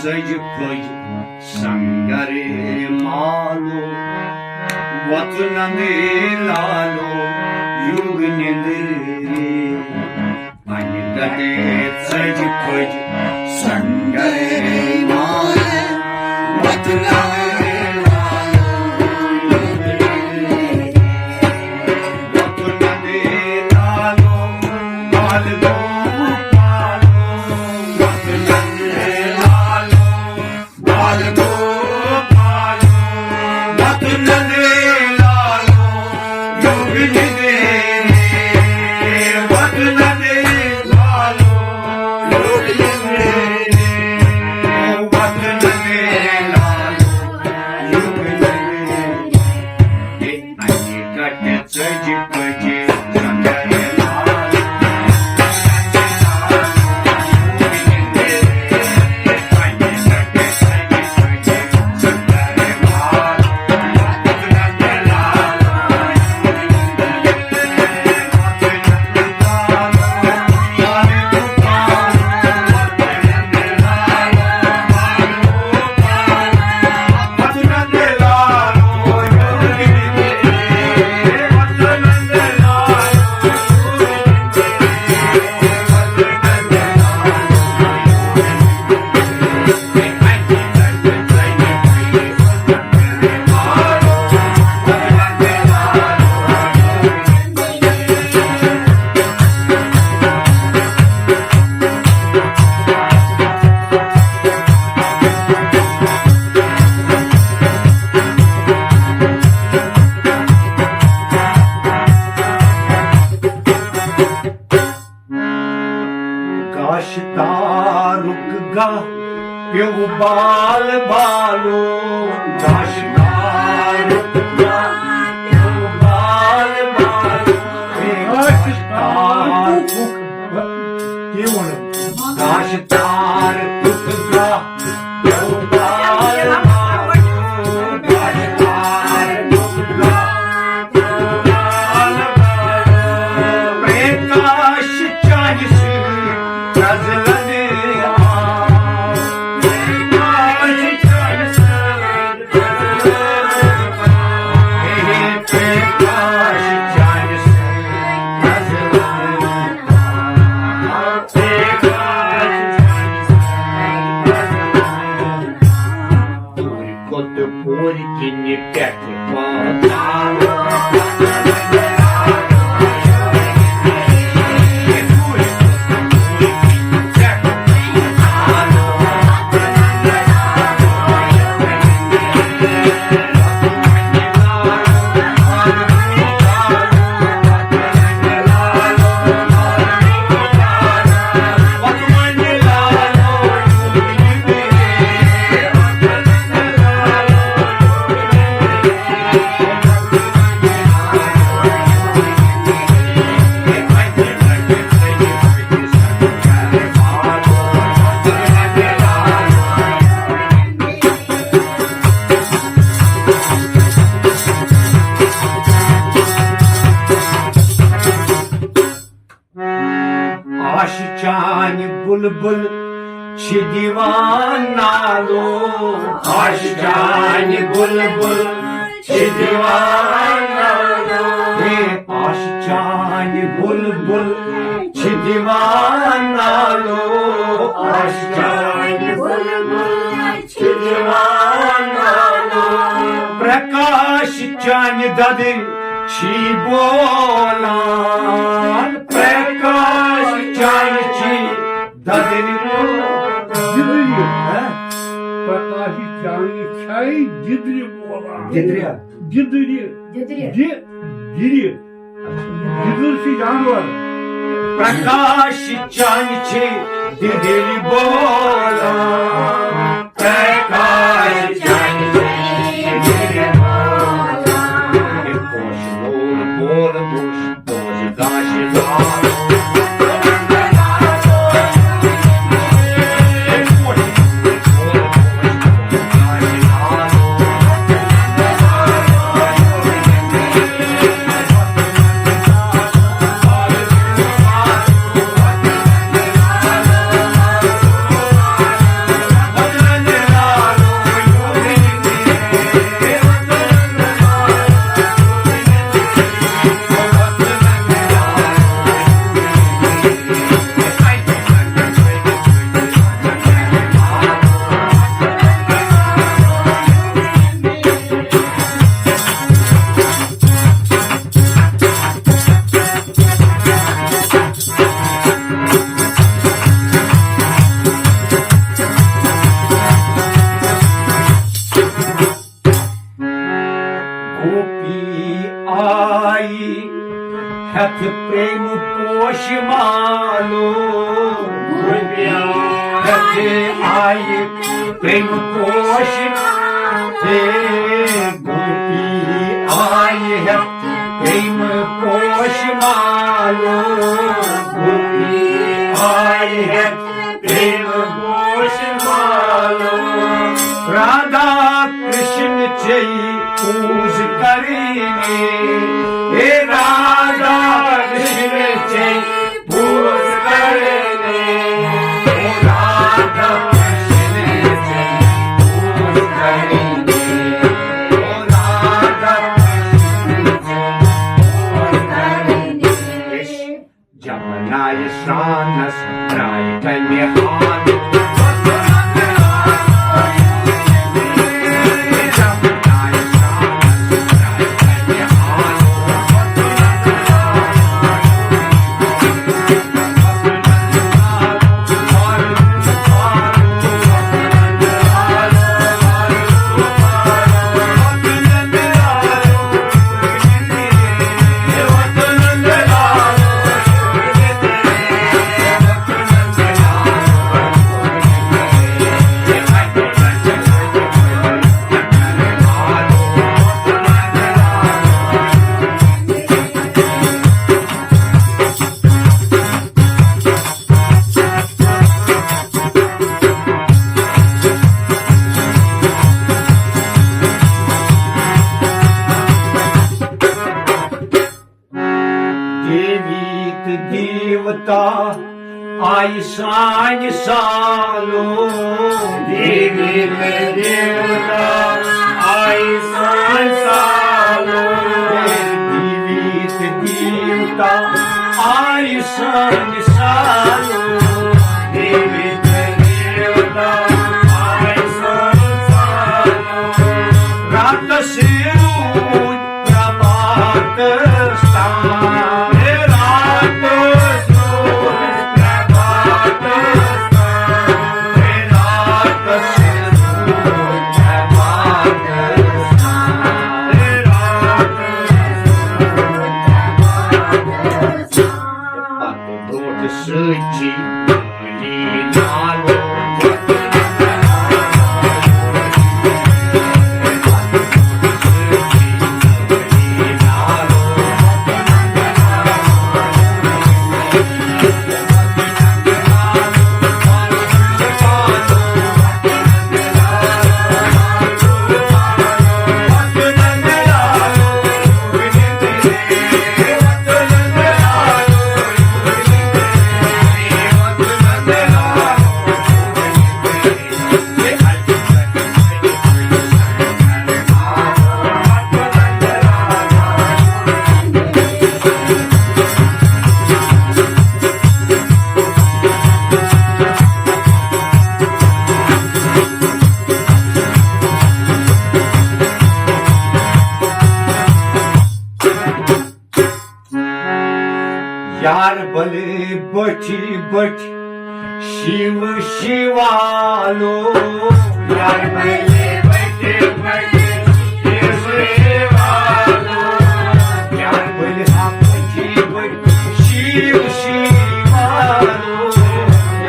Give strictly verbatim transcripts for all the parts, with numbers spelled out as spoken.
ژٔجۍ پھٔج سنگرے مالو، وۄتھ نندے لالو، یوگ نندے۔ پنہِ گٹے ژٔجۍ پھٔج سنگرے مالو، وۄتھ نندے لالو، یوگ نندے۔ وۄتھ نندے لالو، مالو، مالو، وۄتھ نندے لالو۔ بالو، بالو، وطن دے لالو، یوگ نندے۔ وطن دے لالو، یوگ نندے۔ وطن دے لالو، یوگ نندے۔ اے اجی کٹ چجی پجی۔ گاش تارُک گاہ پیوٚو بال بالو، گاش تارُک گاہ پیوٚو بال بالو، گاش تارُک گاہ پیوٚو بال بالو۔ پورِ کھۄتہٕ پورِ کِنہِ پٮ۪ٹھ پاتھ۔ آشہِ چانہِ بُلبُل چھِ دِوان نالو، آشہِ چانہِ بُلبُل چھِ دِوان نالو۔ ہے، آشہِ چانہِ بُلبُل چھِ دِوان نالو، آشہِ چانہِ بُلبُل چھِ دِوان نالو۔ پرکاش چانہِ ددٕرِ چھی بولان، پرکاش چانہِ چھی ددٕرِ۔ دِدٕرِ۔ ہہ؟ پرکاش چانہِ چھے دِدرِ بولان۔ دِدرِ۔ دِدرِ۔ دِدرِ۔ دِ-، دِدرِ۔ دِدُر چھُ جانور۔ پرکاش چانہِ چھے دِدٕرِ بولان۔ پرکاش چانہِ چھے دِدٕرِ بولان۔ پوش لول بول دوش، پوش داش لال۔ آیہِ ہٮ۪تھ پرٛیمہٕ پوش مالو۔ ہٮ۪تھ آیہِ پرٛیمہٕ پوش، ہے گوپی آیہِ ہٮ۪تھ پرٛیمہٕ پوش مالو۔ گوپی آیہِ ہٮ۪تھ پریم پوش مالو۔ رادا کرشن چے پوز کرنے، اے رادا کرشن چے پوز کرنے، او رادا کرشن چے پوز کرنے، او رادا کرشن چے پوز کرنے۔ جمنایہِ سرٛانس ترٛایہِ کنہِ ہار۔ دیوی تہٕ دیوتا آیہِ سانہِ سالو۔ دیوی تہٕ دیوتا آیہِ سانہِ سالو۔ دیوی تہٕ دیوتا آیہِ سانہِ سالو۔ دیوی تہٕ دیوتا آیہِ سانہِ سالو۔ راتس روٗد پربھاتس تام۔ ہے راتس روٗد پربھاتس تام۔ ہے راتس روٗد پربھاتس تام۔ ہے راتس روٗد پربھاتس تام۔ پتہٕ برونٛٹھ سۭتۍ یار بلے بٹھی بٹھی شیو شیوالو۔ یار بلے بٹھی بٹھی شیو شیوالو۔ یار بلے بٹھی بٹھی شیو شیوالو۔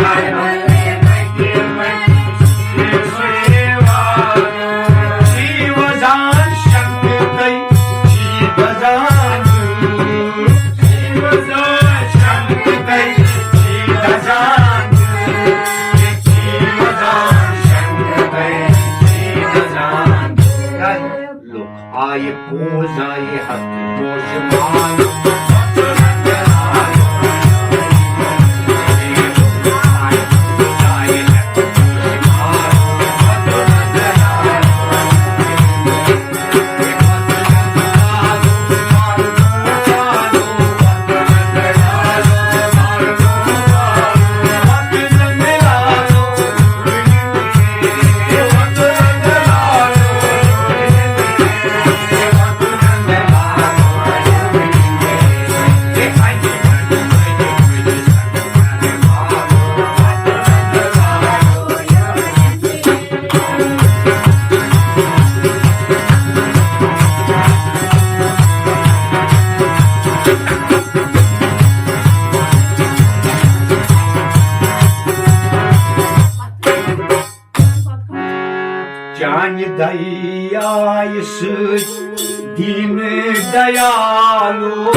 یار بلے بٹھی بٹھی شیو شیوالو۔ شیو زان شکتی لُکھ آیہِ پوٗنٛز آیہِ ہتھ پوشہٕ مال۔ دریایہِ سۭتۍ دیٖن دیالو۔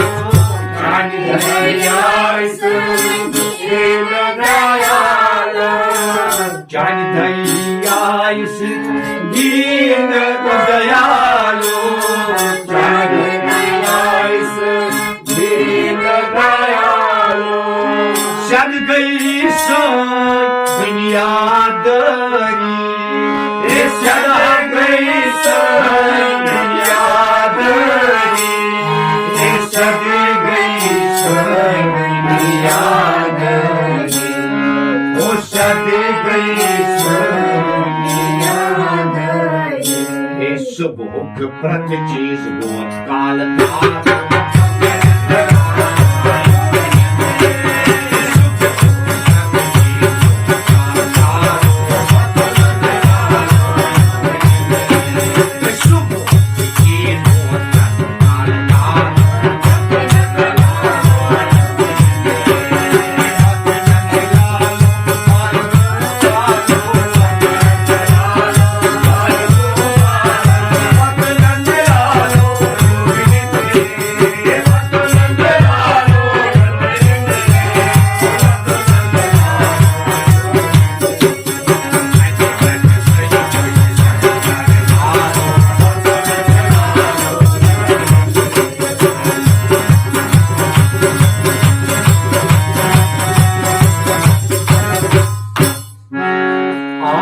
چانہِ دریایہِ سۭتۍ دیٖن دیالو۔ چانہِ دریایہِ سۭتۍ دیٖن دیالو۔ چانہِ دریایہِ سۭتۍ دیٖن دیالو۔ سیٚد گٔیے سٲنۍ بُنیاد دٲری۔ ہے سیٚد گٔیے سٲنۍ بُنیاد دٲری۔ ہے سیٚد گٔیے سٲنۍ بُنیاد دٲری۔ او سیٚد گٔیے سٲنۍ بُنیاد دٲری۔ ہے صبحُک پرٛٮ۪تھ چیٖز ووت کالہٕ تھاونہٕ۔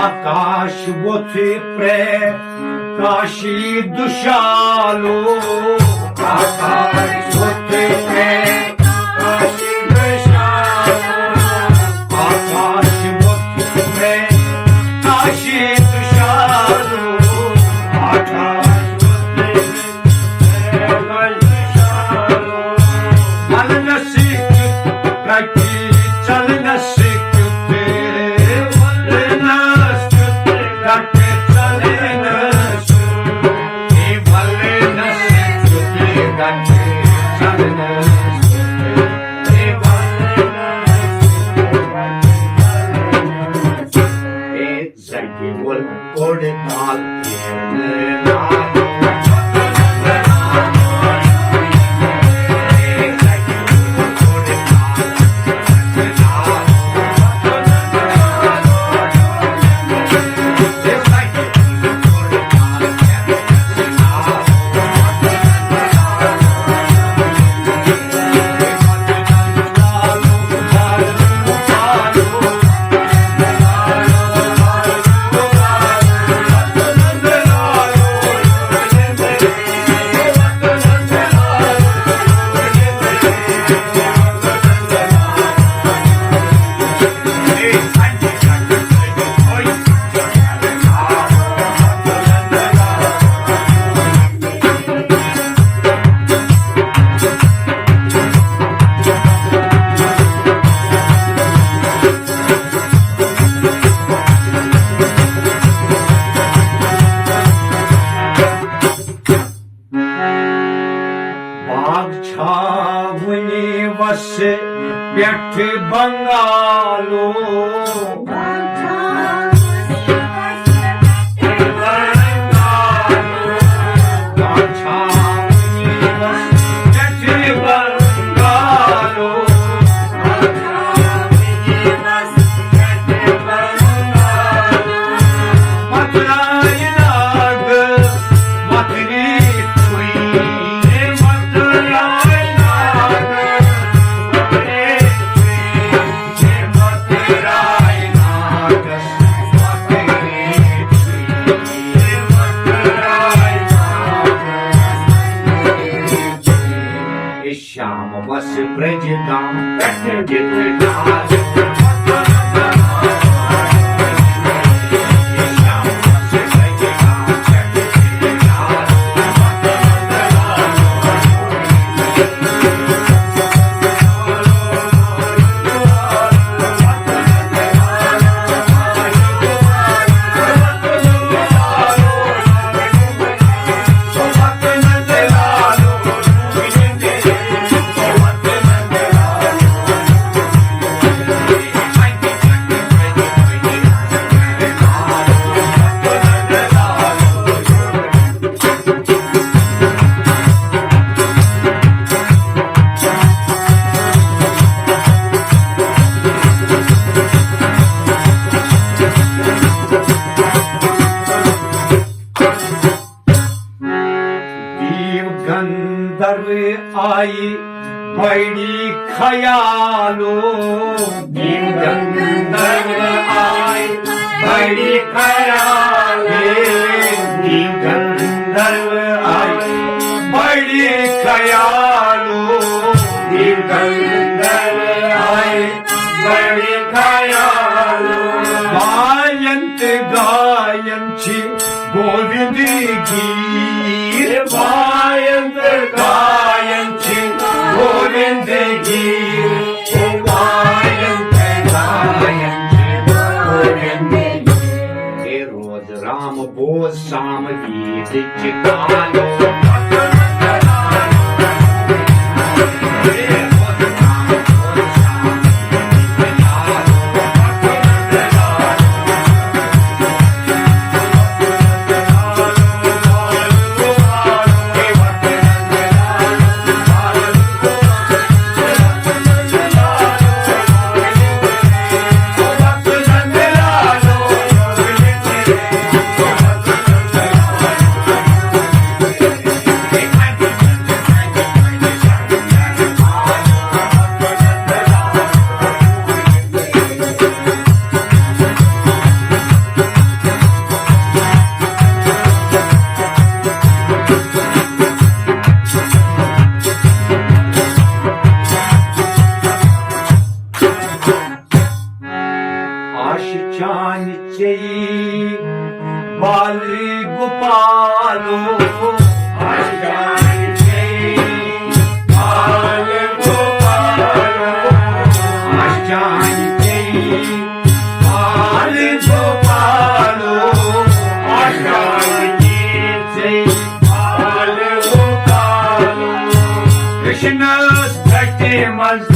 آکاش ووٚتھ پرٛٮ۪تھ کاشی دُشالو۔ آکاش ووٚتھ پرٛٮ۪تھ کاشی دُشالو۔ آکاش ووٚتھ پرٛٮ۪تھ کاشی دُشالو۔ آکاش ووٚتھ پرٛٮ۪تھ کاشی دُشالو۔ ولنس کیُتھ کٹہِ، چلنس کیُتھ، ولنس کیُتھ کٹہِ، چلنس کیُتھ، ولنس کیُتھ کٹہِ، چلنس کیُتھ، ولنس کیُتھ کٹہِ، چلنس کیُتھ۔ زنگہِ وول کوٚڑ تال پھیرنہٕ نالو۔ باغ چھا وُنہِ وسہِ پٮ۪ٹھ بنگالو؟ شام وس برج گام پٮ۪ٹھ گِتھ ناز۔ گندھرو آیہِ بڑی خیالو، گندھرو آیہِ بڑی خیالو، گندھرو آیہِ بڑی خیالو، گندھرو آیہِ بڑی خیالو۔ وایَن تہٕ گایَن چھِ گووِند گیٖت، وایَن تہٕ گایَن چھِ گووِند گیٖت، وایَن تہٕ گایَن چھِ گووِند گیٖت۔ ہے روز رام بوز سام گیٖت چہِ کانو۔ آش چانہِ چیٚیہِ بال گوپالو، آش چانہِ چیٚیہِ بال گوپالو، آش چانہِ چیٚیہِ بال گوپالو، آش چانہِ چیٚیہِ بال گوپالو۔ کرشنس گٹہِ منٛز